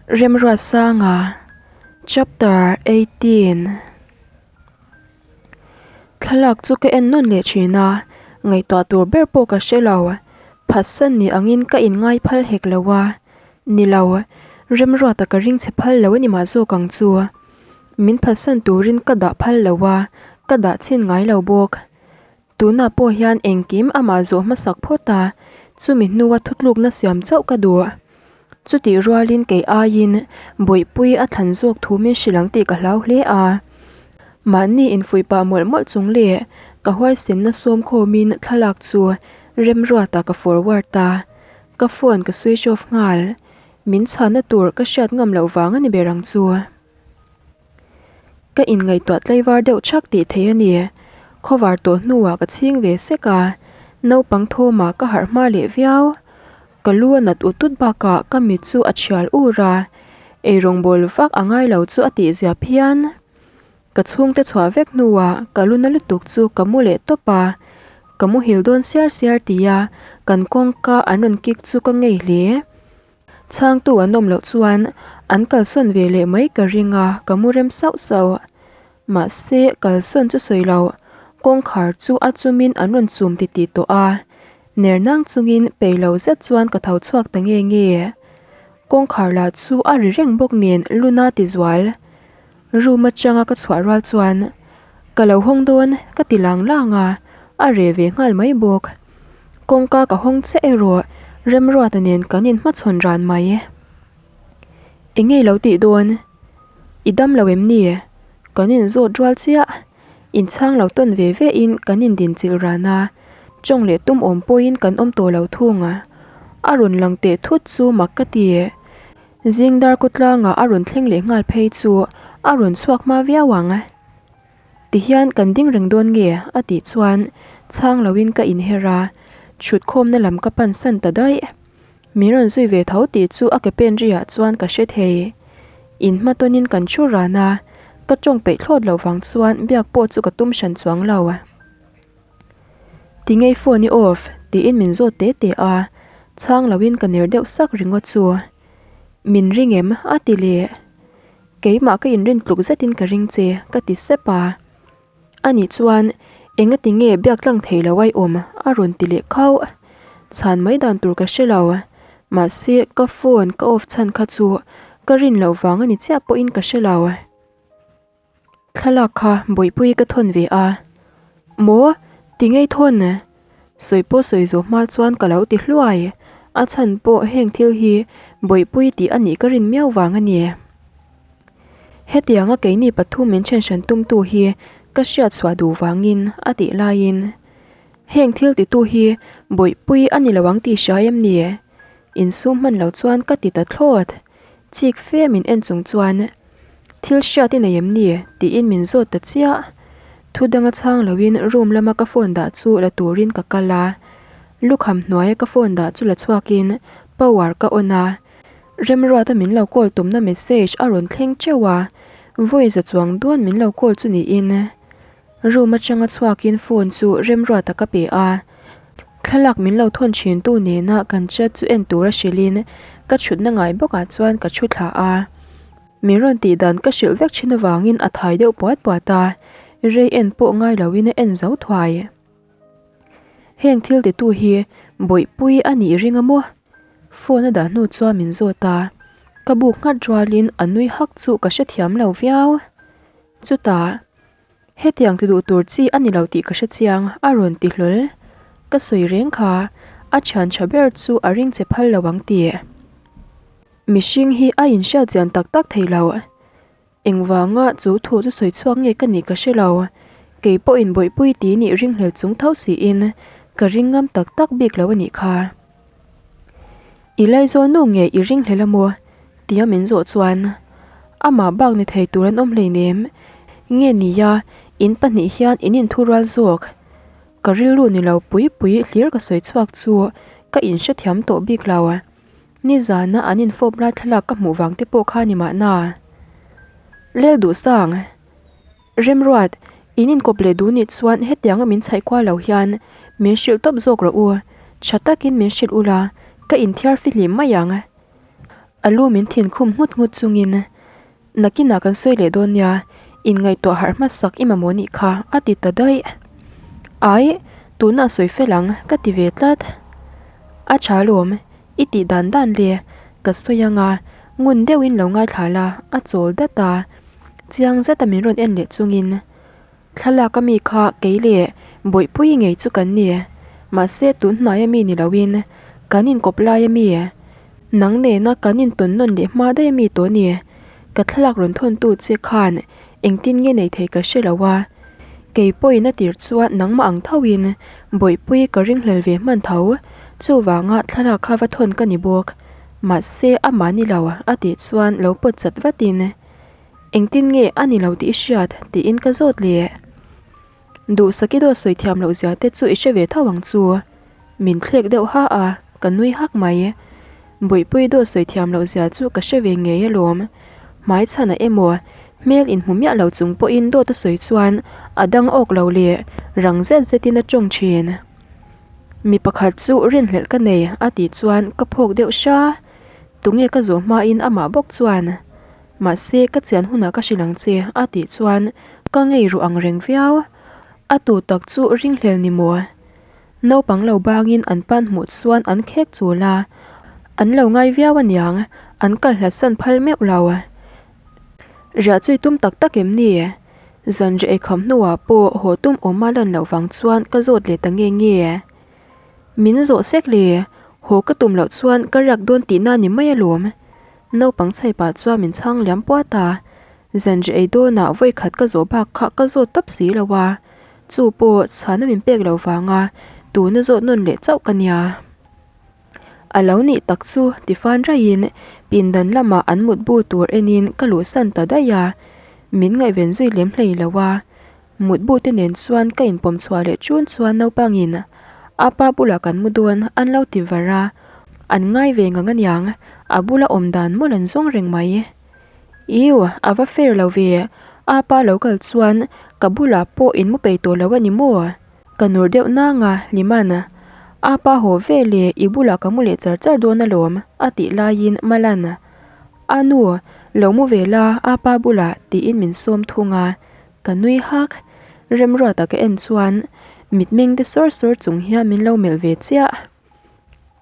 Remruatsanga Chapter 18 Thlalak chu ka en nawn leh thin a, ngaihtuah tur ber pawh ka hre lo. Phatsan ni angin ka inngai phal hek lo a, ni lo, Remruata ka ring chhe phal lo a ni mah zawk ang chu. Min phatsan turin ka dah phal lo a, ka dah chhin ngai lo bawk. Tunah pawh hian engkim amah zawh hmasak phawt a, chumi hnua thutlukna siam chauh ka duh. Chutih rualin kei aiin Bawihpui a thlan zawk thu min hrilh ang tih ka hlau hle a. Mahni infuih pah mawlh mawlh chung leh ka huaisenna sawm khawmin thlalak chu Remruata ka forward a, ka phone ka switch off nghal. Min chhanna tur ka hriat ngam loh vang a ni ber ang chu. Ka inngaihtuah tlaivar deuh chhak tih theih a ni. Khawvar tawh hnuah ka chhing ve sek a, naupang thawmah ka harh hma leh viau. Ka lu a nat ut ut bakah ka mit chu a thial ur a, eirawngbawl vak a ngai lo chu a tihzia phian. Ka chhungte chhuah vek hnuah ka lu na lutuk chu ka mu leh tawp a, ka muhil dawn siar siar tia kan kawngka an rawn kik chu ka ngei hle. Chhangtu an awm loh chuan an kalsawn ve leh mai ka ring a, ka mu rem sauh sauh. Mahse, kalsawn chu sawi lo, kawngkhar chu a chumin an rawn chum titih tawh a, ner nang chungin pei lo zet chuan ka tho chhuak ta nge nge. Kawngkhar lah chu a ri reng bawk nen luna ti zual. Room atanga ka chhuah rual chuan ka lo hawng dawn ka ti lang lang a, a reh ve nghal mai bawk. Kawngka ka hawng chiah erawh Remruata nen kan inhmachhawn ran mai. Eng nge lo tih dawn? I dam lo em ni? Kan inzawt rual chiah. Inchhang lo tawn ve ve in kan indinchilh ran a, tawng leh tum awm pawhin kan awm tawh lo thung a. A rawn lang teh thut chu mak ka ti. Zing dar kawtlangah a rawn thleng leh nghal phei chu a rawn chhuak hma viau ang. Tihian kan ding reng dawn nge? a tih chuan chhang loin ka inher a, chhutkhawmna lam ka pan san ta daih. Min rawn zui ve tho tih chu a ke pen riah chuan ka hre thei. In hma tawnin kan thu ran a, ka tawng peih thlawt loh vang chuan biak pawh chu ka tum hran chuang lo. Tingei phone i off? tiin min zawt te te a, chhang loin ka ner deuh sak ringawt chu. Min ring em? a ti leh. Keimah ka inrin tluk zetin ka ring che, ka ti sep a. Ani chuan, Engati nge biak tlang thei lo ai awm? a rawn ti leh khauh. Chhan mai dan tur ka hre lo. Mahse, ka phone ka off chhan kha chu ka rin loh vang a ni chiah pawhin ka hre lo. Thlalak kha Bawihpui ka thawn ve a. Maw? Ti ngei thawn? Sawi pawh sawi zawh hma chuan ka lo ti hluai. A chhan pawh heng thil hi Bawihpui tih a nih ka rin miau vang a ni. Hetianga keini pathum min then hran tumtu hi ka hriat chhuah duh vangin a tih laiin heng thil titu hi Bawihpui a ni lo ang tih hria em ni? Insum hman lo chuan ka ti ta thlawt. Chik fe min en chung chuan, Thil hriat i nei em ni? tiin min zawt ta chiah. Thu danga chhang loin room lama ka phone dah chu la turin ka kal a. Lukham hnuaia ka phone dah chu la chhuakin power ka on a. Remruata min lo call tumna message a rawn thleng teuh a, vawi za chuang dawn min lo call chu niin. Room atanga chhuakin phone chu Remruata ka pe a, thlalak min lo thawn thintu nena kan chat chu en tura hrilhin ka chhutna ngai bawkah chuan ka thu thla a. Min rawn tih dan ka hrilh vek thin avangin a thai deuh puat puat a, rei en pawh ngai loin a en zo thuai. Heng thil titu hi Bawihpui a nih ring a maw? Phone a dah hnu chuan min zawt a, ka buk nghat rualin a nui hak chu ka hrethiam lo viau. Chutah. Hetiang ti duh tur chi a ni lo tih ka hre chiang, a rawn ti hlawl. Ka sawi reng kha, a thian tha ber chu a ring che phal lo ang tih. Mihring hi a inhriat chian tak tak thei lo. Engvanga chu thu chu sawi chhuak nge ka nih ka hre lo. Kei pawhin bawihpui ti nih ringhlel chung tho siin ka ring ngam tak tak bik lo a nih kha. I laizawn nu nge i ringhlel a maw? tia min zawh chuan amah bak ni thei tur an awm hleinem. Nge nia in pahnih hian in inthurual zawk. Ka rilru ni lo pui pui hlir ka sawi chhuak chu ka inhrethiam tawh bik lo. Nizana an infawp lai thlalak ka hmuh vang te pawh kha ni mahna. Lel duhsang. Remruat, in inkawp leh duh nih chuan hetianga min chhaih kual lo hian min hrilh tawp zawk rawh u, tha takin min hrilh ula, ka inthiar fihlim mai ang. A lu min thin khum nghut nghut chungin, Nakinah kan sawi leh dawn nia, inngaihtuah harh hmasak i mamawh nih kha, a ti ta daih. Ai, tunah sawi fel ang, ka ti ve tlat. A tha alawm, i tih dan dan le, ka sawi ang a, ngun deuhin lo ngaithla la, a chawl dat a. Chiang zeta min rawn en leh chungin, Thlalak a mi kha kei leh Bawihpui ngei chu kan ni. Mahse tun hnai a mi ni loin kan inkawp lai a mi. Nang nena kan intawn nawn leh hma daih a mi tawh ni. Ka thlalak rawn thawntu che khan engtin nge nei thei ka hre lo a. Kei pawhin a tir chuan nangmah ang thoin Bawihpui ka ringhlel ve hman tho. Chuvanga thlalak kha va thawn ka ni bawk. Mahse amah ni lo a tih chuan lo pawt chat vatin. Engtin nge a ni lo tih i hriat? tiin ka zawt leh. Duhsaki dawt sawi thiam loh zia te chu i hre ve tho ang chu. Min thlek deuh ha a, ka nui hak mai. Bawihpui dawt sawi thiam loh zia chu ka hre ve ngei alawm. Hmai chhanah emaw, hmel inhmu miah lo chung pawhin dawt a sawi chuan a dang awk lo leh rang zet zetin a tawng thin. Mi pakhat chu rinhlelh ka nei a tih chuan ka phawk deuh hra. Tunge ka zawh hmain amah bawk chuan. Mahse, ka chian hunah ka hrilh ang che, a tih chuan ka ngei ruh ang reng viau. A tu tak chu ringhlel ni maw? Naupang lo bangin an pan hmuh chuan an khek chul a, an lo ngai viau aniang, an kal hlatsan phal meuh lo. Riah chu i tum tak tak em ni? Zanriah eikham hnuah pawh haw tum awm a lan loh vang chuan ka zawt leh ta nge nge. Min zawh sek le, haw ka tum loh chuan ka riak dawn tihna ni mai alawm. Naupang chhai pah chuan min chhang liam puat a, zanriah ei dawnah vawi khat ka zawh bak kha ka zawt tawp si lo a, chu pawh chhana min pek lo vanga tuna zawt nawn leh chauh ka nia. A lo nih tak chu tifan raihin pindan lamah an mutbu tur enin ka luhsan ta daih a, min ngaihven zui lem hlei lo a. Mutbu te nen chuan ka inpawm chhuah leh chun chuan naupangin a pa bulah kan mu dawn an lo ti var a, an ngai ve ngang aniang, a bula awm dan mawlh an zawng reng mai. Iu, a va fair lo ve, a pa lo kal chuan ka bulah pawh in mu peih tawh lo a ni maw? Ka nur deuh nang a, Liman, a pa haw ve le, i bulah ka mu leh char char dawn alawm, a tih laiin Malan, a nu, lo mu ve la, a pa bulah, tiin min sawm thung a. Ka nui hak. Remruata ka en chuan mitmeng te sawr sawr chung hian min lo melh ve chiah.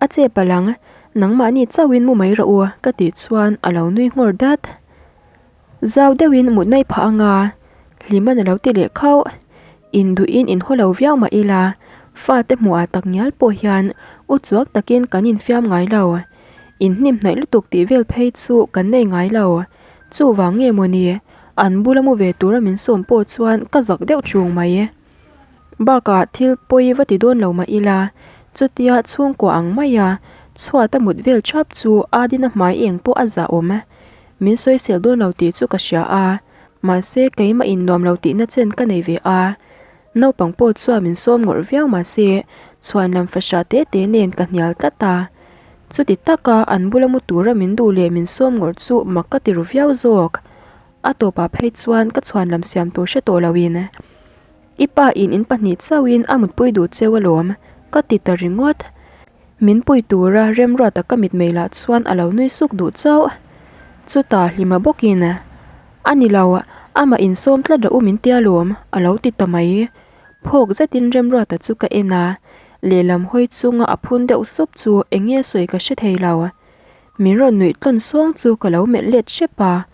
A che palh ang, nangmahni chauhin mu mai rawh u ka tih chuan a lo nui nghawr dat. Zau deuhin mut naih phah anga Hliman a lo ti leh khauh. Induhin inhaw lo viau mah ila, fate hmuhah tak ngial pawh hian uchuak takin kan infiam ngai lo. Inhnim hnaih lutuk tih vel phei chu kan nei ngai lo. Chuvang nge mawni, an bula mu ve tura min sawm pawh chuan ka zak deuh chung mai. Bakah thil pawi va ti dawn lo mah ila, chutia chhungkua ang maia chhuat a mut vel thap chu Adina hmai eng pawh a zah awm. Min sawisel dawn lo tih chu ka hria a, mahse keimah in nuam lo tihna chen ka nei ve a. Naupang pawh chuan min sawm ngawrh viau mahse chhuan lam fahrah te te nen ka hnial tlat a. Chuti taka an bula mu tura min duh leh min sawm ngawrh chu mak ka ti ru viau zawk. A tawpah phei chuan ka chhuan lam siam tur hre tawh loin, I pa in in pahnih chauhin a mutpui duh cheu alawm, ka ti ta ringawt. Min pui tura remruata ka mitmei lah chuan a lo nui suk duh chauh. Chutah Hlima bawkin, A ni lo, amah insawm tlat rawh u min tia lawm, a lo ti ta mai. Phawk zetin Remruata chu ka en a, lehlam hawi chunga a phun deuh sup chu eng nge sawi ka hre thei lo. Min rawn nuih tlawn sawng chu ka lo melh let hrep a,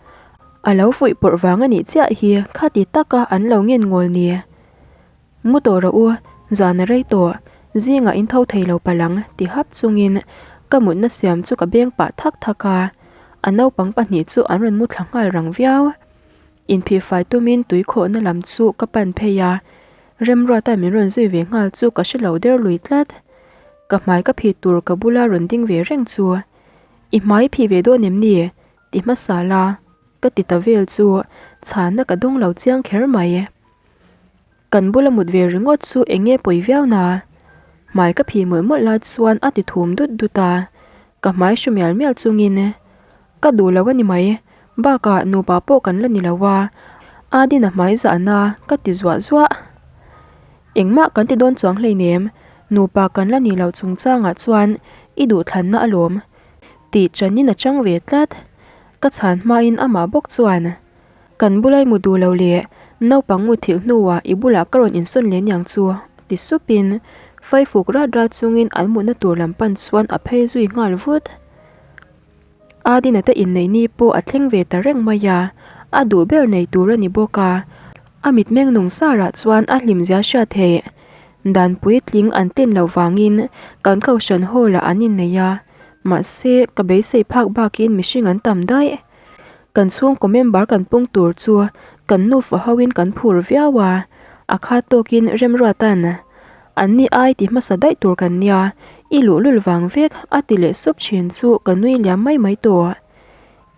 a lo fuih pawrh vang a nih chiah hi khati taka an lo ngen ngawl ni. Mu tawh rawh u, zan a rei tawh, zingah in tho thei lo palang ti hap chungin ka mutna siam chu ka beng pah thak thak a, a naupang pahnih chu an rawn mu thla nghal rang viau. Inphihfai tumin tui khawhna lam chu ka pan phei a, Remruata min rawn zui ve nghal chu ka hre lo der lui tlat. Ka hmai ka phih tur ka bula rawn ding ve reng chu, I hmai phih ve dawn em ni? ti hmasa la, ka ti ta vel chu chhanna ka dawng lo chiang kher mai. Kan bula mut ve ringawt chu eng nge pawi viau na? Hmai ka phih mawlh mawlh lai chuan a ti thum dut dut a, ka hmai hru mial mial chungin ka duh lo a ni mai, bakah nupa pawh kan la ni lo a, Adina hmai zahna ka ti zuah zuah. Engmah kan ti dawn chuang hleinem, nupa kan la ni lo chungchangah chuan i duhthlanna alawm. Tih chanin a chang ve tlat. Ka chhan hmain amah bawk chuan, Kan bula i mu duh lo leh naupang muthilh hnuah i bulah ka rawn insawn leh niang chu, ti supin faifuk rat rat chungin an mutna tur lam pan chuan a phei zui nghal vut. Adina te inneih ni pawh a thleng ve ta reng mai a, a duh ber nei tur a ni bawk a, a mitmeng nung sarah chuan a hlimzia hriat theih. Dan puitling an tlin loh vangin kan kohhran hall ah an innei a, mahse ka beisei phak bakin mihring an tam daih. Kan chhungkaw member kan pung tur chu kan nufa hoin kan phur viau a, a khat tawkin Remruata'n An ni ai ti hmasa daih tur kan nia, i luhlul vang vek a ti leh sup thin chu ka nui liam mai mai tawh.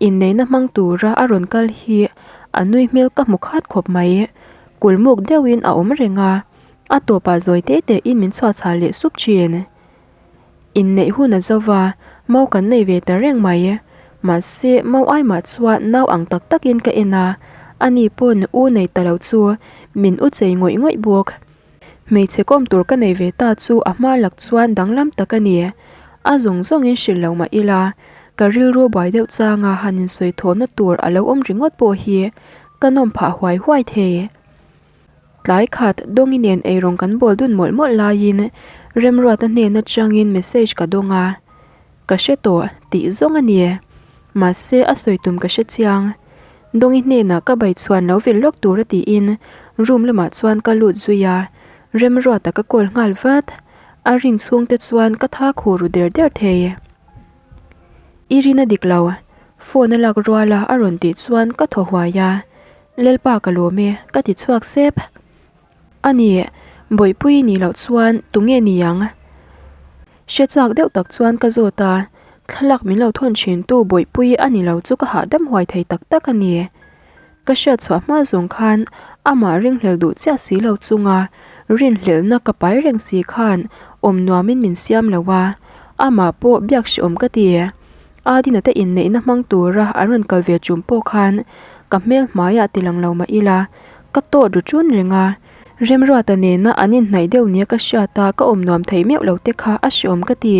Inneihna hmang tura a rawn kal hi a nui hmel ka hmu khat khawp mai. Kulmuk deuhin a awm reng a, a tawpah zawi te tein min chhuahchhah leh sup thin. Inneih hun a zo va, mau kan nei ve ta reng mai. Mahse, mau ai mah chuan nau ang tak takin ka en a, ani pawn u nei ta lo chu min u chei ngawih ngawih bawk. Hmeichhe kawm tur ka nei ve ta chu a hma lak chuan danglam tak a ni. A zawng zawngin hrilh lo mah ila, ka rilru buai deuh changa han insawi thawhna tur a lo awm ringawt pawh hi ka nawm phah huai huai thei. Tlai khat Dawngi nen eirawng kan bawl dun mawlh mawlh laiin Remruata hnen atangin message ka dawng a, Ka hre tawh tih zawng a ni. Mahse a sawi tum ka hre chiang. Dawngi hnenah ka bai chhuan lo vil lawk tur a tiin room lamah chuan ka lut zui a, Remruata ka call nghal vat. A ring chhungte chuan ka tha khur ru der der thei. I rin a dik lo, phone a lak rual a a rawn tih chuan ka thaw huai a, Lalpa ka lawm e ka ti chhuak sep. A ni, Bawihpui nih loh chuan tunge ni ang? Hre chak deuh tak chuan ka zawt a, thlalak min lo thawn thin tu Bawihpui a ni lo chu ka hahdam huai thei tak tak a ni. Ka hriat chhuah hma zawng khan amah ringhlel duh chiah si lo chunga rinhlelhna ka pai reng si khan awm nuamin min siam lo a, amah pawh biak hrehawm ka ti. Adina te inneihna hmang tura an rawn kal ve chum pawh khan ka hmel hmaiah ti lang lo mah ila ka tawt ru chun reng a, Remruata nena an inhnaih deuh nia ka hriat a ka awm nuam thei meuh lo te kha a hrehawm ka ti.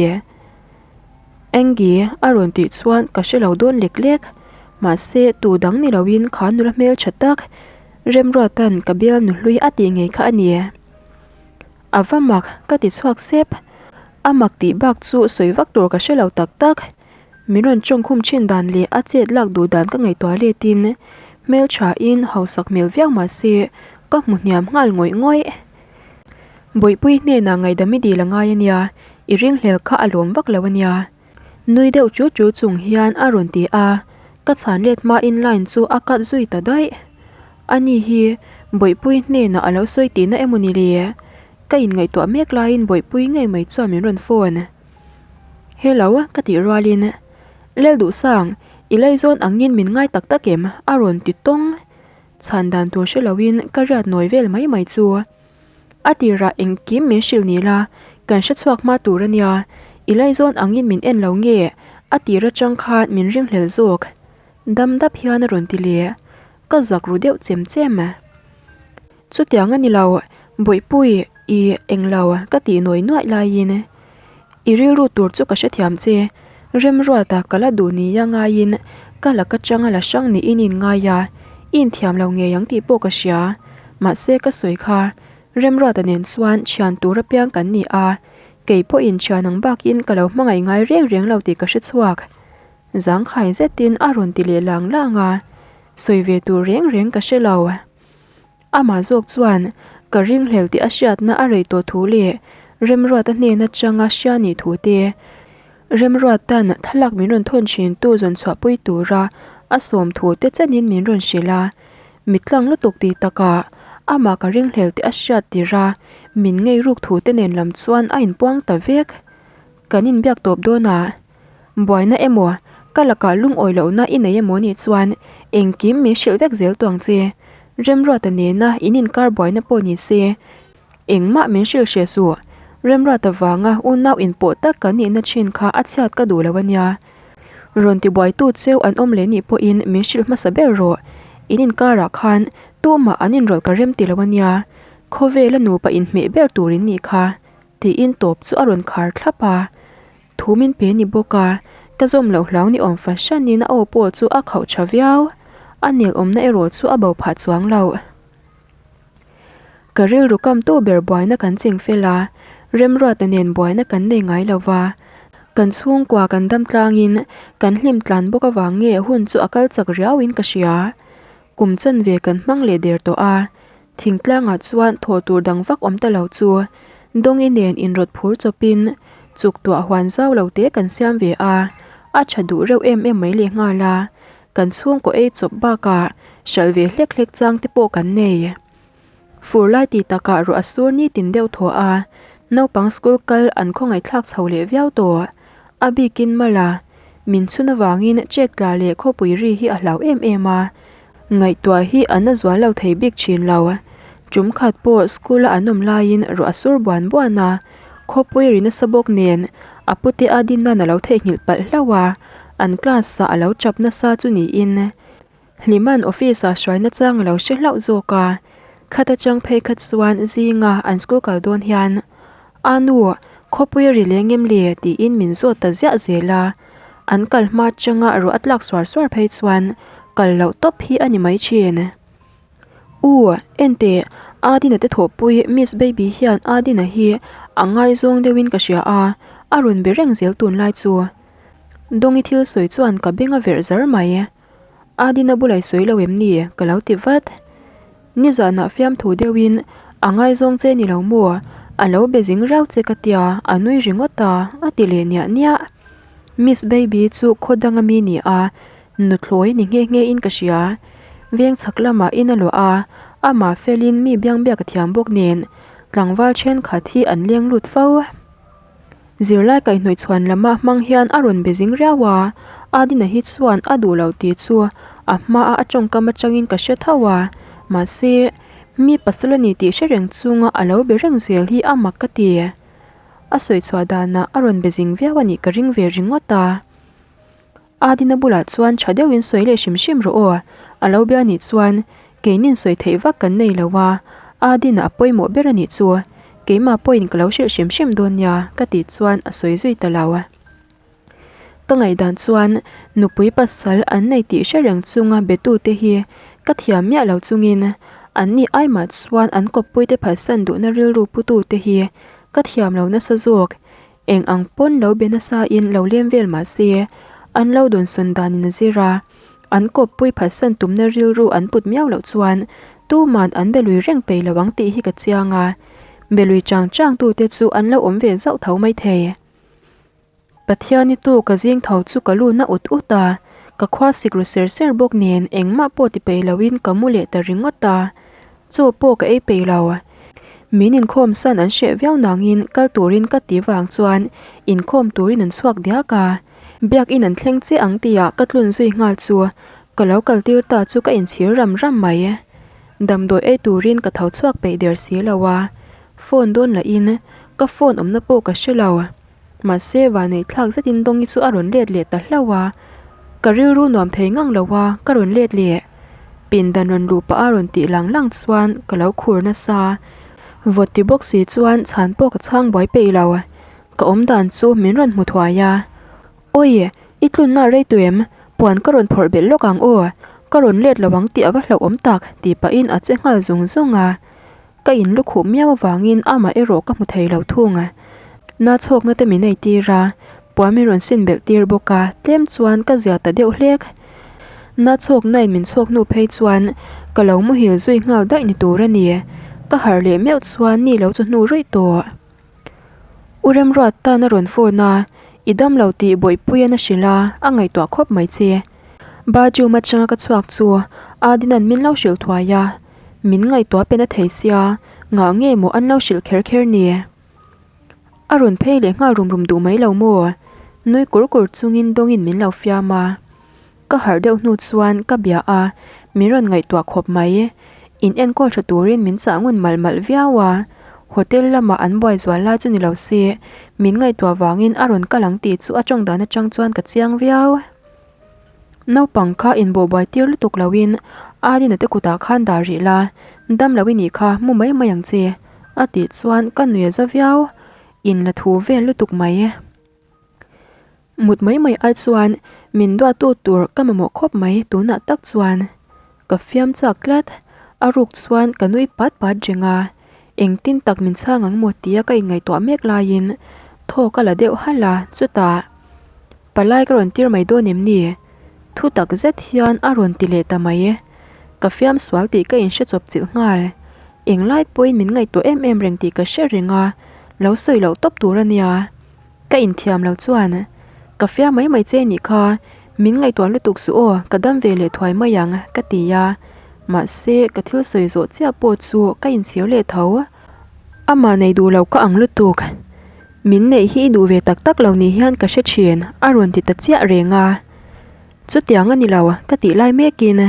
Angie a rawn tih chuan ka hre lo dawn lek lek. Mahse tu dang ni loin kha nula hmel tha tak Remruata'n ka bial nuhlui a tih ngei kha a ni. A va mak ka ti chhuak sep. A mak tih bak chu sawi vak tur ka hre lo tak tak. Min rawn tawngkhum thin dan leh a chet lak duh dan ka ngaihtuah letin hmelthain hausak hmel viau mahse ka hmu hniam nghal ngawih ngawih. Bawihpui hnenah ngaihdam i dil a ngai a nia, i ringhlel kha a lawm vak lo a nia. Nui deuh chu chu chung hian a rawn ti a, ka chhan let hmain line chu a cut zui ta daih. Ani hi Bawihpui hnenah a lo sawi tihna emaw ni le? Ka inngaihtuah mek laiin Bawihpui ngei mai chuan min rawn phone. Hello ka tih rualin Lelduhsang, i laizawn angin min ngai tak tak em? a rawn ti tawng. Chhan dan tur hre loin ka riat nawi vel mai mai chu. A tirah engkim min hrilh ni la, kan hre chhuak hma tur a nia, i laizawn angin min en lo nge a tir atang khan min ringhlel zawk. Dam dap hian a rawn ti leh, ka zak ru deuh chem chem. Chutiang a ni lo, Bawihpui, i englo ka tih nawi nuaih laiin i rilru tur chu ka hrethiam che, Remruata ka la duh nia ngaiin ka la ka changa la hrang niin in ngai a, i inthiam lo ngei ang tih pawh ka hria, mahse ka sawi kha Remruata nen chuan thian tur apiang kan ni a, kei pawhin thian ang bakin ka lo hmangaih ngai reng reng lo tih ka hre chhuak. Zangkhai zetin a rawn ti leh lang lang a, sawi ve tur reng reng ka hre lo. Amah zawk chuan ka ringhlel tih a hriatna a rei tawh thu leh Remruata hnen atanga hria nih thu te, Remruata'n thlalak min rawn thawn thin tu zawn chhuahpui tura a sawm thu te chenin min rawn hrilh a. Mitlang lutuk tih takah amah ka ringhlel tih a hriat tirh a, min ngei ruk thu te nen lam chuan a inpuang ta vek. Kan inbiak tawp dawn a. Buaina emaw, ka lakah lungawi lohna i nei emaw nih chuan engkim min hrilh vek zel tuang che. Remruata nena in inkar buaina pawh ni se, engmah min hrilh hreh suh. Remruata vanga unau inpawh tak kan nihna thin kha a chhiat ka duh lo a nia. Rawn tibuaitu cheu an awm leh nih pawhin min hrilh hmasa ber rawh. In inkarah khan tumah an inrawlh ka rem ti lo a nia. Khawvela nupa inhmeh ber tur in nih kha, tiin tawp chu a rawn khar thlap a. Thu min pe ni bawk a, Ka zawm loh hlau ni awm fahranin a aw pawh chu a khauh tha viau. A nel awmna erawh chu a bo phah chuang lo. Ka rilru kam tu ber buaina kan ching fel a, Remruata nen buaina kan nei ngai lo va. Kan chhungkua kan dam tlangin kan hlim tlan bawk avang nge hun chu a kal chak riauin ka hria. Kum chanve kan hmang leh der tawh a, Thingtlangah chuan thaw tur dang vak awm ta lo chu Dawngi nen inrawt phur chawpin chuk tuah huan zau lo te kan siam ve a, a tha duh reuh em em mai leh nghal a, kan chhungkaw ei chawp bakah hralh ve hlek hlek chang te pawh kan nei. Fur lai ti takah ruah a sur nitin deuh thaw a, naupang school kal an khawngaihthlak chho leh viau tawh. A bikin mala min chhun avangin check tla leh khawpui ri hi a hlau em em a, Ngaihtuah hi an a zual lo thei bik thin lo. Tum khat pawh school a an awm laiin ruah a sur buan buan a, khawpui ri nasa bawk nen a pute a din nan a lo theihnghilh palh hlauh a, an class ah a lo chap nasa chu niin Hliman office ah hruai nachang a lo hre hlauh zawk a, khat atang phei kha chuan zinga an school kal dawn hian A nu, khawpui a ri leng em le? tiin min zawt ta ziah zel a. An kal hma atanga ruah a tlak suar suar phei chuan kal loh tawp hi a ni mai thin. U, enteh, Adina te thawhpui Miss Baby hian Adina hi a ngaizawng deuhin ka hria a, a rawn be reng zel tunlai chu. Dawngi thil sawi chuan ka beng a verh zar mai. Adina bulai sawi lo em ni? Ka lo ti vat. Nizanah fiamthu deuhin a ngaizawng che ni lo maw? A lo be zing reuh che ka tia, a nui ringawt a, a ti leh niah niah. Miss Baby chu khaw danga mi ni a, nuthlawi ni nghe nghe in ka hria. Veng chhak lamah in a luah a, amah felin mi biangbiak a thiam bawk nen tlangval thenkhat hi an leng lut fo. Zirlai kaihhnawih chhuan lama hmang hian a rawn be zing riau a, Adina hi chuan a duh lo tih chu a hmaa a tawngkam atangin ka hre tho a, mahse, mi pasal a ni tih hre reng chunga a lo be reng zel hi a mak ka ti. A sawi chhuah danah a rawn be zing viau a nih ka ring ve ringawt a. Adina bulah chuan tha deuhin sawi leh hrim hrim rawh aw, a lo bia nih chuan keinin sawi theih vak kan nei lo a, Adina a pawimawh ber a nih chu, keimah pawhin ka lo hrilh hrim hrim dawn nia ka tih chuan a sawi zui ta lo. Ka ngaihdan chuan nupui pasal an nei tih hre reng chunga betute hi ka thiam miah lo chungin an nih aimah chuan an kawppuite phalsan duhna rilru putute hi ka thiam lo nasa zawk. Eng ang pawn lo be nasa in lo lem vel mah se, an lo dawnsawn dan in a zir a, an kawppui phatsan tumna rilru an put miau loh chuan tuman an be lui reng peih lo ang tih hi ka chiang a, be lui chang chang tute chu an lo awm ve zauh tho mai thei. Pathiani tu ka zing tho chu ka lu na ut ut a, ka khua sik ru ser ser bawk nen engmah pawh ti peih loin ka mu leh ta ringawt a. Chaw pawh ka ei peih lo. Min inkhawm san an hreh viau nangin kal turin ka ti vang chuan inkhawm turin an chhuak diak a. Biakin an thleng che ang tihah ka tlun zui nghal chu ka lo kal tir ta chu ka inchhir ram ram mai. Damdawi ei turin ka tho chhuak peih der si lo a, phone dawn lahin ka phone awmna pawh ka hre lo. Mahse, vanei thlak zetin Dawngi chu a rawn let leh ta hlauh a, ka rilru nuam thei ngang lo a, ka rawn let leh. Pindan rawn luh pah a rawn tih lang lang chuan ka lo khur nasa. Vawt ti bawk si chuan chhan pawh ka chhang buai peih lo. Ka awm dan chu min rawn hmu thuai a. Awi, i tlunna rei tu em? Puan ka rawn phawrh belh lawk ang aw, ka rawn let lo ang tih a va hlauhawm tak, tih pahin a che nghal zung zung a. Ka in lukhuh miau avangin amah erawh ka hmu thei lo thung. Na chhawkna te min ei tir a, puan min rawn sin belh tir bawk a, tlem chuan ka zia ta deuh hlek. Na chhawkna in min chhawk hnu phei chuan ka lo muhil zui nghal daih ni tur a ni. Ka harh leh meuh chuan ni lo chu hnu ruih tawh. U Remruat tan a rawn phone a, i dam lo tih Bawihpuian a hrilh a, a ngaihtuah khawp mai che. Bathroom atanga ka chhuak chu Adinan min lo hrilh thuai a, min ngaihtuah pen a thei sia, ngah nge maw an lo hrilh kher kher ni? A rawn phei leh nghal rum rum duh mai lo maw? Nui kur kur chungin dawngin min lo fiam a. Ka harh deuh hnu chuan ka bia a, min rawn ngaihtuah khawp mai. In enkawl tha turin min chah ngun malh malh viau a, hotel lamah an buai zual lai chu ni lo se, min ngaihtuah vangin a rawn kal ang tih chu a tawng dan atang chuan ka chiang viau. Naupang kha inbawhbuai tir lutuk loin Adina te kutah khan dah rih la, dam lo i nih kha mu mai mai ang che, a tih chuan ka nui a za viau, in la thu vel lutuk mai. Mut mai mai ai chuan min duattu tur ka mamawh khawp mai tunah tak chuan. Ka fiam chak tlat, a ruk chuan ka nui pat pat reng a, engtin tak min chhang ang maw tia ka inngaihtuah mek laiin thaw ka la deuh halh a, chutah palai ka rawn tir mai dawn em ni? Thu tak zet hian a rawn ti leh ta mai. Ka fiam sual tih ka inhre chawp chilh nghal. Englai pawhin min ngaihtuah em em reng tih ka hre reng a, lo sawi loh tawp tur a nia. Ka inthiam lo chuan, Ka fiam mai mai che nih kha, min ngaihtuah lutuk suh aw, ka dam ve leh thuai mai ang, ka ti a. Mahse, ka thil sawi zawh chiah pawh chu ka inchhir leh tho. Amah nei duh lo ka ang lutuk. Min neih hi i duh ve tak tak lo ni hian ka hre thin, a rawn ti ta chiah reng a. Chutiang a ni lo, ka tih lai mekin.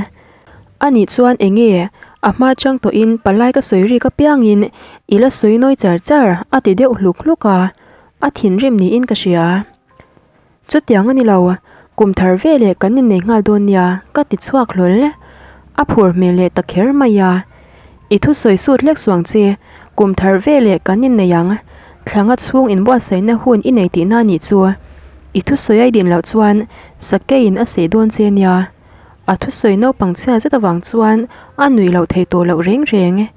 Anih chuan eng nge? A hma chang tawhin palai ka sawi rik apiangin i la sawi nawi char char, a ti deuh hluk hluk a. A thinrim niin ka hria. Chutiang a ni lo, kum thar veleh kan innei nghal dawn nia, ka ti chhuak hlawl. A phur hmel leh ta kher mai a. I thusawi sut hlek suang che, kum thar veleh kan innei ang. Thlanga chhung inbuatsaihna hun i nei tihna a nih chu. I thusawi a i din loh chuan sakeiin a seh dawn che nia. A thusawi naupang chhia zet avang chuan a nuih loh thei tawh loh reng reng.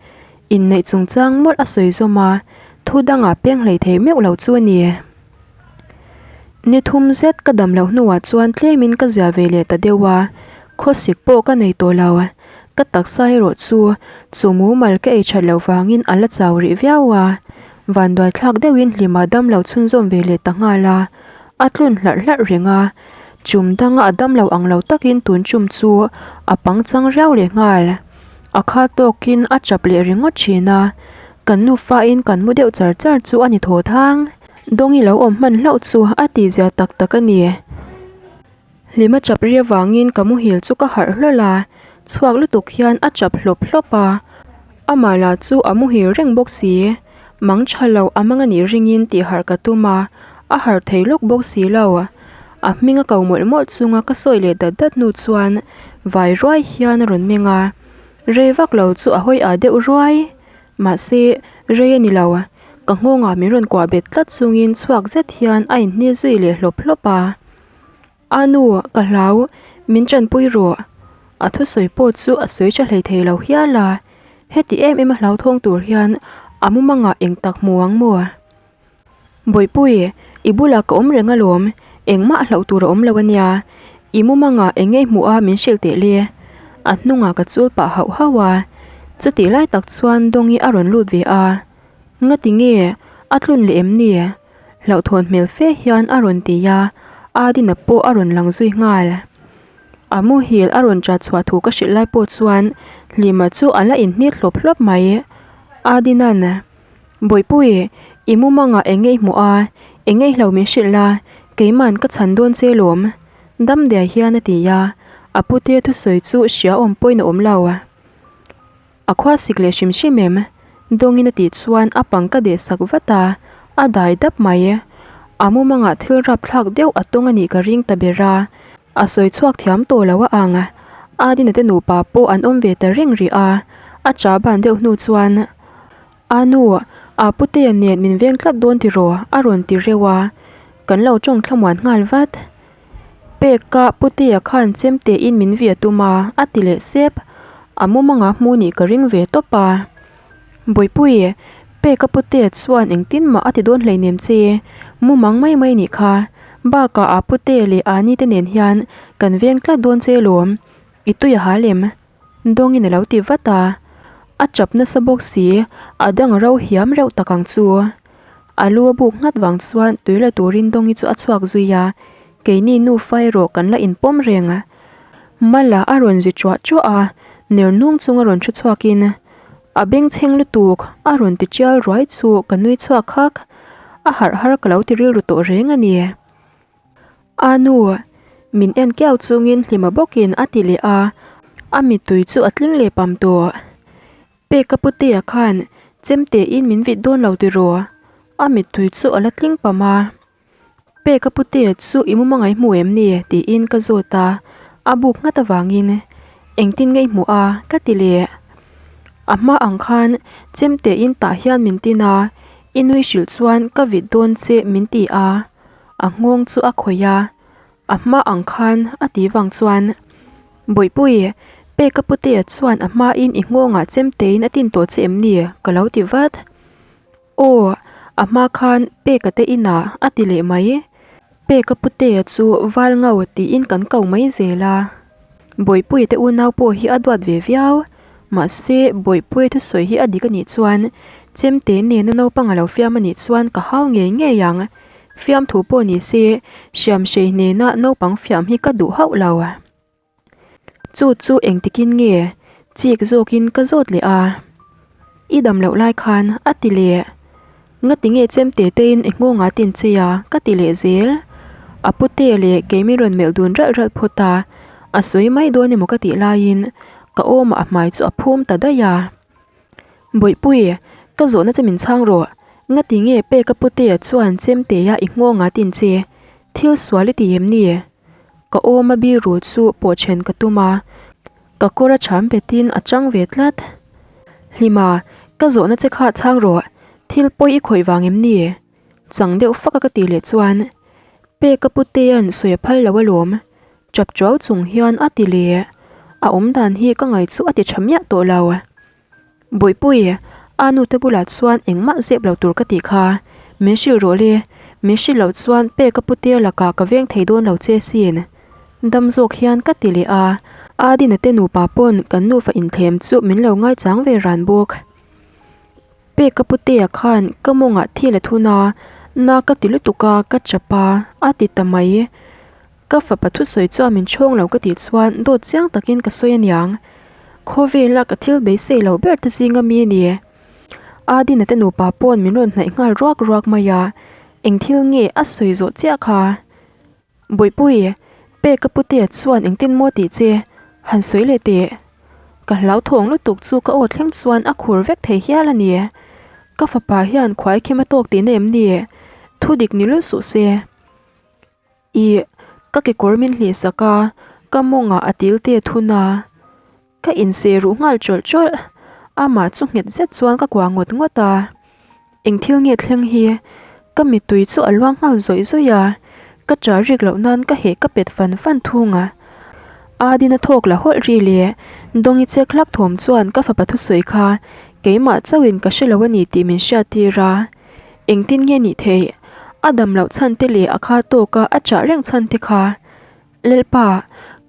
Inneih chungchang mawlh a sawi zawm a, thu dangah peng hlei thei meuh lo chu a ni. Ni thum zet ka dam loh hnuah chuan tlemin ka zia ve leh ta deuh a, khawsik pawh ka nei tawh lo. Ka taksa erawh chu chu mumal ka ei that loh vangin a la chau rih viau a, vanduaithlak deuhin hlima dam lo chhunzawm ve leh ta nghal a, a tlun hlarh hlarh reng a. Chum danga a dam lo ang lo takin tun chum chu a pangchang riau leh nghal. A kha tawkin a chap leh ringawt thin a, kan nufain kan mu deuh char char chu a ni thaw thang. Dawngi lo awm hman hlauh chu a tihzia tak tak a ni. Hlima chap ri avangin ka muhil chu ka harh hlawl a, chhuak lutuk hian a chap hlawp hlawp a. Amah lah chu a muhil reng bawk si. Mang tha lo a mang a nih ringin tih harh ka tum a, a harh thei lawk bawk si lo. A hming a ko mawlh mawlh chunga ka sawi leh dat dat hnu chuan vai ruai hian a rawn meng a, rei vak lo chu a hawi ah deuh ruai. Mahse, rei a ni lo. Ka nghawngah min rawn kuah bet tlat chungin chhuak zet hian a inhni zui leh hlawp hlawp a. A nu, ka hlau, min tanpui rawh. A thusawi pawh chu a sawi tha hlei thei lo hial a, heti em em a hlauthawng tur hian a mumangah eng tak hmu ang maw? Bawihpui, i bulah ka awm reng alawm, engmah hlauh tur a awm lo ania, i mumangah eng ngei hmuh a min hrilh teh le. A hnungah ka chul pah hauh hauh a, chutih lai tak chuan Dawngi a rawn lut ve a, Ngati nge, a tlun leh em ni? Hlauhthawn hmel fe hian a rawn ti a, Adina pawh a rawn lang zui nghal. A muhil a rawn chat chhuah thu ka hrilh lai pawh chuan Hlima chu a la inhnit hlawp hlawp mai. Adina'n, Bawihpui, i mumangah eng nge i hmuh a, eng nge i hlo min hrilh la, keima'n ka chhan dawn che lawm. Damdiai hian a ti a, a pute thusawi chu hria awm pawhin a awm lo. A khua sik leh hrim hrim em? Dawngin a tih chuan a pang ka deh sak vat a, a dai dap mai. A mumangah thil rapthlak deuh a tawng a nih ka ring ta ber a, a sawi chhuak thiam tawh lo a ang. Adina te nupa pawh an awm ve ta reng rih a, a cha ban deuh hnu chuan, A nu, a putea nen min veng tlat dawn tiraw? a rawn ti reuh a, kan lo tawng thlamuan nghal vat. Peka putea khan chemte in min via tum a, a ti leh sep. A mumanga hmu nih ka ring ve tawp a. Bawihpui, Peka putea chuan engtin mah a ti dawn hleinem che, mumang mai mai nih kha. Bakah a putea leh Ani te nen hian kan veng tlat dawn che lawm, i tui a hal em? Dawngin a lo ti vat a, a chap nasa bawk si, a dang ro hiam reuh tak ang chu. A lu a buk nghat vang chuan tui la turin Dawngi chu a chhuak zui a, keini nufa erawh kan la inpawm reng. Mala a rawn zi chuah chuah a, ner nung chung a rawn thu chhuakin, A bengchheng lutuk, a rawn ti tial ruai chu ka nui chhuak hak. A harh har ka lo ti rilru tawh reng a ni. A nu, min en kiau chungin hlima bawkin a ti leh a, a mittui chu a tling leh pam tawh. Peka putea khan chemtein min vit dawn lo tiraw? A mittui chu a la tling pam a. Peka putea chu i mumang a i hmu em ni? tiin ka zawt a, a buk nghat avangin engtin nge i hmuh a? ka ti leh. A hma ang khan chemtein tah hian min tin a, i nui hrilh chuan ka vit dawn che min ti a. A nghawng chu a khawih a, a hma ang khan a ti vang chuan, Bawihpui, Peka putea chuan a hmain i nghawngah chemtein a tin tawh che em ni? ka lo ti vat. Aw, a hma khan Peka te inah a ti leh mai. Peka putea chu val ngau tiin kan ko mai zel a. Bawihpuia te unau pawh hi a duat ve viau. Mahse, Bawihpuia thusawi hi a dik a nih chuan chemte nena naupang a lo fiam a nih chuan ka hau ngei ngei ang. Fiamthu pawh ni se, hriamhrei nena naupang fiam hi ka duh hauh lo. Chu chu engtikin nge chik zawkin ka zawt leh a, I dam loh lai khan a ti leh. Ngati nge chemte tein i nghawng a tin che a ka ti leh zel. A pute leh kei min rawn melh dun ralh ralh phawt a, a sawi mai dawn emaw ka tih laiin ka awmah a hmai chu a phum ta daih a. Bawihpui, ka zawhna che min chhang rawh. Ngati nge peka putea chuan chemtea i nghawng a tin che? Thil sual i ti em ni? Ka awm a biru chu pawh then ka tum a, ka kawr a cham betin a chang ve tlat. Hlima, ka zawhna che kha chhang rawh, thil pawi i khawih vang em ni? Chang deuh fak a ka tih leh chuan, Peka putea'n sawi a phal lo alawm, chap chuau chung hian a ti leh. A awmdan hi ka ngaih chu a ti tha miah tawh lo. Bawihpui, a nute bulah chuan engmah zep lo tur ka tih kha. Min hrilh rawh le, min hrilh loh chuan pek a putea lakah ka veng thei dawn lo che sin. Dam zawk hian ka ti leh a, Adina te nupa pawn kan nufa inthlem chu min lo ngaichang ve ran bawk. Pek a putea khan ka mawngah thil a thun a, na ka ti lutuk a, ka chap a, a ti ta mai. Ka fapa thusawi chuan min chhawng lo ka tih chuan dawt chiang takin ka sawi aniang. Khawvela ka thil beisei lo ber te zinga mi a ni. Adina te nupa pawn min rawn hnaih nghal ruak ruak mai a, eng thil nge a sawi zawh chiah kha? Bawihpui, Peka putea chuan engtin maw tih che? Han sawi leh teh. Ka hlauthawng lutuk chu ka aw thleng chuan a khur vek thei hial a ni. Ka fapa hian khuaikhim a tawk tihna em ni? Thudik ni lul suh se. Ih, ka kekawr min hlih sak a, ka mawngah a til te thun a. Ka inseh ruh nghal chawlh chawlh, amah chu nghet zet chuan ka kuah ngawt ngawt a. Eng thil nge thleng hi? Ka mittui chu a luang nghal zawih zawih a, ka ṭah rik loh nan ka heh ka pet fan fan thung a. Adina thawk la hawlh ri leh Dawngi chek hlak thawm chuan ka fapa thusawi kha keimah chauhin ka hre lo a ni tih min hriattir a. Engtin nge nih theih? A dam loh chhan te leh a kha tawka a chah reng chhan te kha. Lalpa,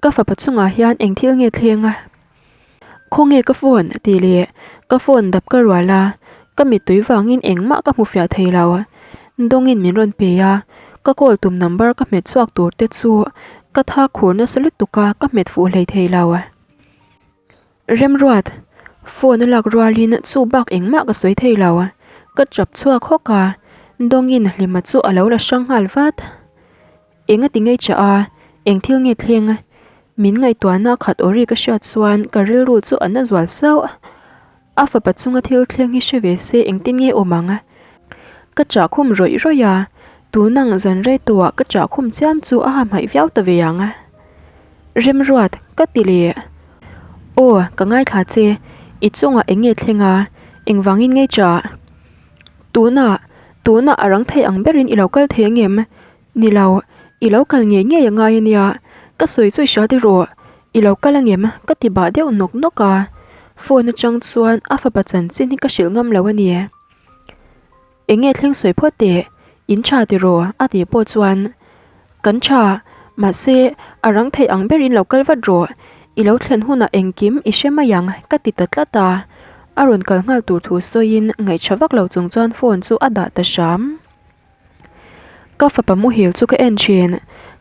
ka fapa chungah hian eng thil nge thleng a? Khawnge ka phone? tih leh ka phone dap ka rual a, ka mittui vangin engmah ka hmu fiah thei lo. Dawngin min rawn pe a, ka call tum number ka hmet chhuak tur te chu ka tha khur nasa lutuk a, ka hmet fuh hlei thei lo. Remruat, phone a lak rualin chu bak engmah ka sawi thei lo. Ka chap chhuak hawk a, Dawngin Hlima chu a lo la hrang nghal vat. Eng a ti ngei chah a, eng thil nge thleng? Min ngaihtuahna khat aw ri ka hriat chuan ka rilru chu a na zual sauh. A fapa chunga thil thleng hi hre ve se engtin nge awm ang? Ka chah khum rawih rawih a, tunang zan rei tawhah ka chah khum chiam chu a hamhaih viau ta ve ang. Remruat, ka ti leh. Aw, ka ngaithla che, i chungah eng nge thleng a, engvangin nge chah? Tunah, tunah a rang thei ang berin i lo kal thei angem? Ni lo, i lo kal ngei ngei a ngai ania, ka sawi chu i hria tiraw, i lo kal angem? ka ti bah deuh nawk nawk a, phone atang chuan a fapa chanchin hi ka hrilh ngam lo a ni. Eng nge thleng sawi phawt teh, in tha tiraw? a tih pawh chuan, Kan tha, mahse, a rang theih ang berin lo kal vat rawh, i lo thlen hunah engkim i hre mai ang, ka ti ta tlat a. A rawn kal nghal tur thu sawiin ngaihṭha vak lo chung chuan phone chu a dah ta hram. Ka fapa muhil chu ka en thin,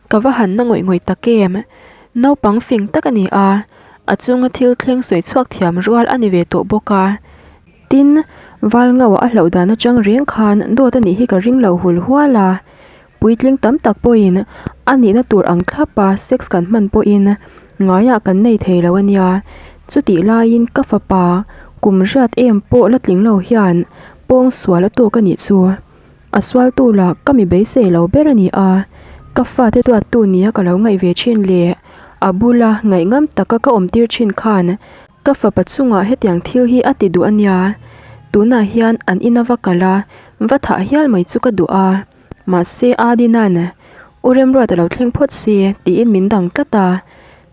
ka va han na ngawih ngawih tak em? Naupang fing tak a ni a, a chunga thil thleng sawi chhuak thiam rual a ni ve tawh bawk a. Tin, val ngauh a hlauh dan atang reng khan dawt a nih hi ka ring lo hul hual a. Puitling tam tak pawhin a nihna tur ang thlapa sex kan hman pawhin ngaiah kan nei thei lo a nia. Chutih laiin ka fapa kum riat em pawh la tling lo hian pawng sual a tawk a nih chu. A sualtu lah ka mi beisei lo ber a ni a, ka fate duattu nia ka lo ngaih ve thin leh a bula ngaihngam taka ka awmtir thin khan Ka fapa chungah hetiang thil hi a ti duh a nia, tunah hian an ina va kal a, va thah hial mai chu ka duh a, mahse Adinan. U Remruat a lo thleng phawt si tiin min dang tlat a,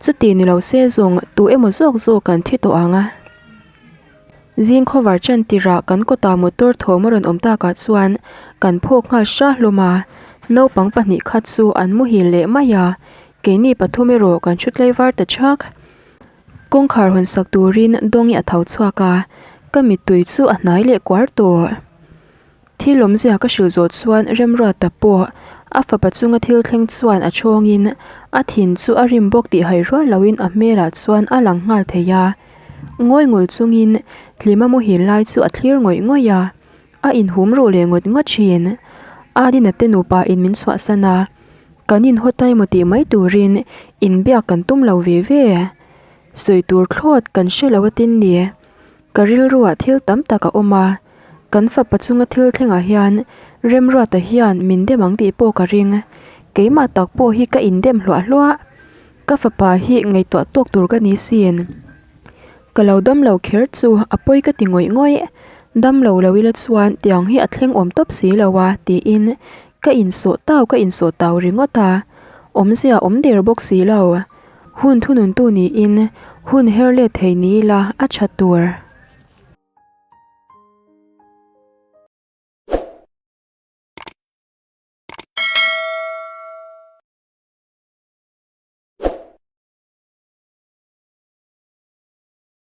chuti ni lo se zawng tu emaw zawk zawk kan thi tawh ang a. Zing khawvar chan tirah kan kawtah motor thawm a rawn awm takah chuan kan phawk nghal hra hlawm a, naupang pahnih khat chu an muhil leh mai a, keini pathum erawh kan thu tlaivar ta thak. Kawngkhar hawn sak turin Dawngi a tho chhuak a, ka mittui chu a hnai leh kuar tawh. Thil awmzia ka hrilh zawh chuan Remruata pawh a fapa chunga thil thleng chuan a chhawngin a thin chu a rim bawk tih hai rual loin a hmelah chuan a lang nghal thei a. Ngawi ngul chungin Hlima muhil lai chu a thlir ngawih ngawih a, a inhum ruh leh ngawt ngawt thin. Adina te nupa in min chhuahsan a, kan inhaw ta emaw tih mai turin inbiak kan tum lo ve ve. Sawi tur thlawt kan hre lo atin ni. Ka rilruah thil tam tak a awm a, kan fapa chunga thil thlengah hian Remruata hian min dem ang tih pawh ka ring. Keimah tak pawh hi ka indem hluah hluah. Ka fapa hi ngaihtuah tawk tur ka ni sin. Ka lo dam lo kher chu a pawi ka ti ngawih ngawih. Dam lo lo ila chuan tiang hi a thleng awm tawp si lo a tiin ka insawh tau ka insawh tau ringawt a, awmzia awm der bawk si lo. Hun thununtu niin hun her let thei ni ila a tha tur.